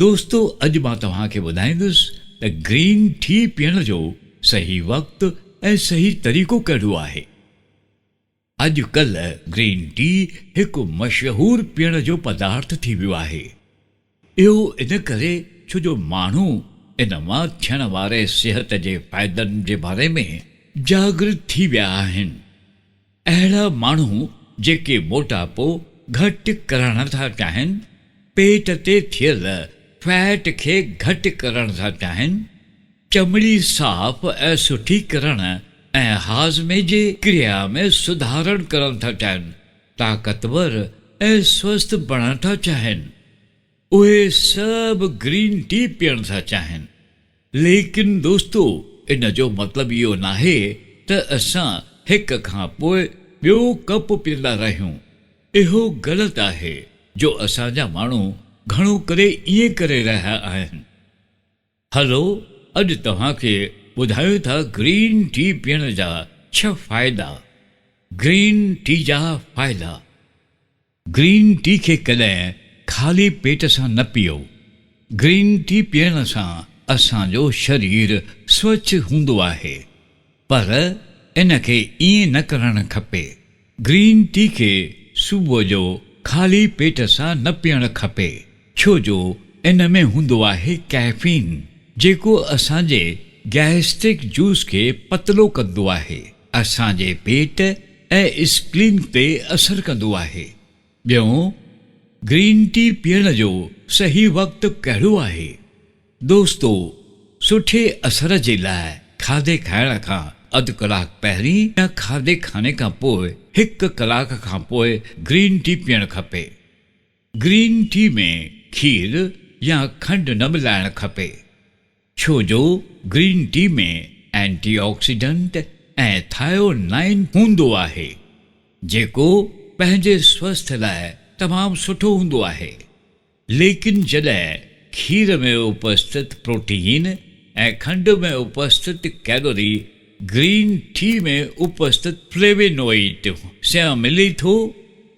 دوستو اڄ مان توهان کي ٻڌائيندس ته گرين ٽي پيئڻ جو صحيح وقت ۽ صحيح طريقو ڪهڙو آهي. اڄ ڪلهه گرين ٽي هڪ مشهور پيئڻ جو پدارٿ ٿي ويو آهي. اهو ان ڪري ڇو جو ماڻهو ان مان ٿيڻ واري صحت جي فائدن جي باري ۾ جاڳرت ٿي ويا آهن. اهڙا ماڻهو جيڪي موٽاپو گهٽ ڪرڻ ٿا چاهين، پيٽ تي ٿيل فيٽ کي گهٽ ڪرڻ ٿا چاهين، چمڙي صاف ۽ سٺي ڪرڻ ۽ هاضمي جي ڪريا ۾ سڌارڻ ڪرڻ ٿا چاهين، طاقتور ۽ سوسٿ بڻڻ ٿا چاهين، اهي سڀ گرين ٽي پيئڻ ٿا چاهين. ليڪن دوستو ان جو مطلب اهو ناهي ته اسان هڪ کان پوء ٻيو ڪپ پيئندا رهيون. اهو غلط آهي جو اسان جا ماڻهو گهڻو ڪري ائين ڪري رهيا آهن. هلو اڄ توهان کي ٻڌايون ٿا گرين ٽي پيئڻ جا ڇهه فائدا. گرين ٽي جا فائدا. گرين ٽي کي ڪڏهن خالي پيٽ سان نه پيئو. گرين ٽي پيئڻ سان اسان جو شرير سوڇ هوندو آهي پر ان کي ائين نه ڪرڻ کپي. گرين ٽي کي صبح جو خالي پيٽ سان نه پيئڻ کپي ڇو جو ان ۾ هوندو آهي ڪيفين جيڪو اسان جي گيسٽرڪ جوس کي پتلو ڪندو آهي. اسان جي پيٽ ۽ اسپلين تي اثر ڪندو آهي. ٻيون، گرين ٽي پيئڻ جو صحيح وقت ڪهڙو آهي؟ دوستو، سٺي اثر جي لاء کاڌي کائڻ کان اڌ ڪلاڪ پهرين يا کاڌي کاني کان پوء هڪ ڪلاڪ کان پوء گرين ٽي پيئڻ کپي. گرين ٽي ۾ کير يا کنڊ نه ملائڻ کپي ڇو جو گرين ٽي ۾ اينٽي آڪسيڊنٽ ۽ ٿايونائن هوندو آهي جيڪو پنهنجي سوسٿ لاء تمام سٺو هوندو آهي ليڪن جڏهن کير ۾ اپسٿت پروٽين ۽ کنڊ ۾ اپسٿت ڪيلوري گرين ٽي ۾ اپسٿت فليوينوئيڊ سان ملي ٿو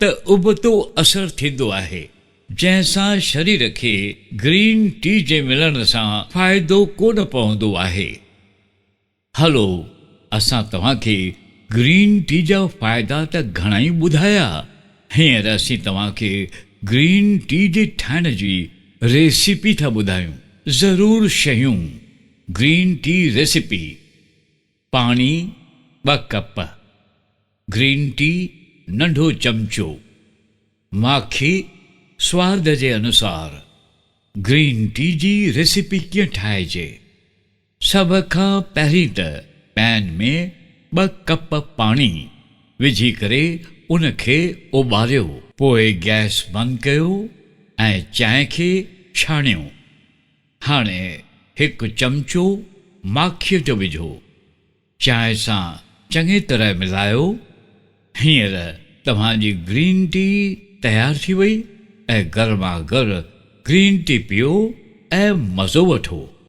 ته ابتو اثر ٿيندو آهي، جنهن سان شرير کي گرين ٽي جي ملڻ سان فائدو ڪونه پوندو آهي. هلو اسان توهان کي گرين ٽي جا فائدا ته گهڻائي ٻڌايا، هينئر اسين توهان کي گرين ٽي جي ٺاهڻ جي ريسيپي ٿا ٻڌايون. ضرور شيون گرين ٽي ريسيپي، پاڻي ٻه ڪپ، گرين ٽي ننڍو چمچو، ماکي سواد جي انوسار. گرين ٽي جي ريسيپي ڪيئن ٺاهجي؟ سڀ کان پهرين ته پين ۾ ٻه ڪپ پاڻي وجهي ڪري ان کي اوٻاريو. پوء گئس بند ڪيو ۽ چانهه کي ڇاڻيو. هاڻي هڪ چمچو ماکيء جو وجهو. چانهه سان چڱي طرح ملايو. هينئر توهان جي گرين ٽي تيار ٿي وئي ۽ گرما گرم گرين ٽي پيئو ۽ مزو وٺو.